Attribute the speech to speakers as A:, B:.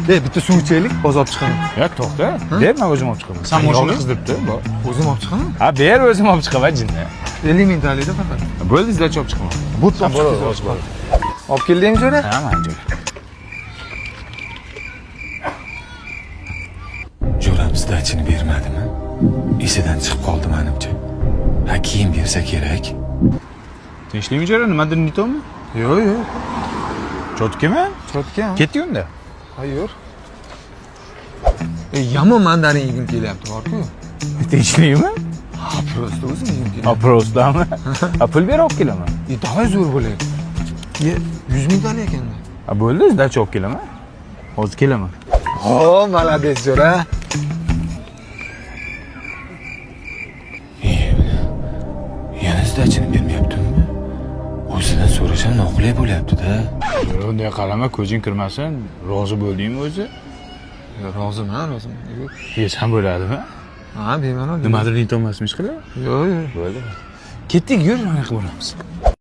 A: E, bitta suv ichaylik, hozir olib chiqaman.
B: Ya to'xta, ber, men o'zim olib chiqaman. Sen mashina qizdiribdi, bor.
A: O'zim olib chiqaman.
B: Ha, ber, o'zim olib chiqaman jinni.
A: 50 mingtalikda faqat.
B: Bo'ldi, сдача olib chiqaman.
A: Bu olib Olib keldingmi, jo'ra?
B: Ha, mana jo'ra.
C: Jo'ram сдача ni bermadimi? Esidan chiqib qoldi manimcha. Ha, keyin bersa kerak.
B: Tinchlikmi, jo'ra, nimadir не то mi?
A: Yo'q, yo'q.
B: Чётко mi?
A: Чётко.
B: Ketdik unda.
A: Ha, yur. E, yomon mandarin yegim kelyapti, bor-ku.
B: Tinchlikmi?
A: Ha, просто o'zim yegim
B: Ha,
A: kelyapti.
B: просто mi? Ha, pul ber, olib kelaman.
A: E, давай zo'r bo'laylik. E, 100 mingtalik ekanda.
B: Ha, bo'ldi, сдача olib kelaman. Hozir kelaman.
A: O, молодец, jo'ra.
C: E, yana сдача ni bermayaptimi? O'zidan so'rasam noqulay bo'lyapti-da.
B: Yo'q, unday qarama, ko'zing kirmasin. Rozi bo'ldingmi o'zi?
A: Roziman, roziman. Yo'q.
B: Yesam bo'ladimi?
A: Ha, bemalol.
B: Nimadir не то emasmi ishqilib?
A: Yo'q, yo'q.
B: Bo'ldi. Ketdik, yur, mana qilib boramiz.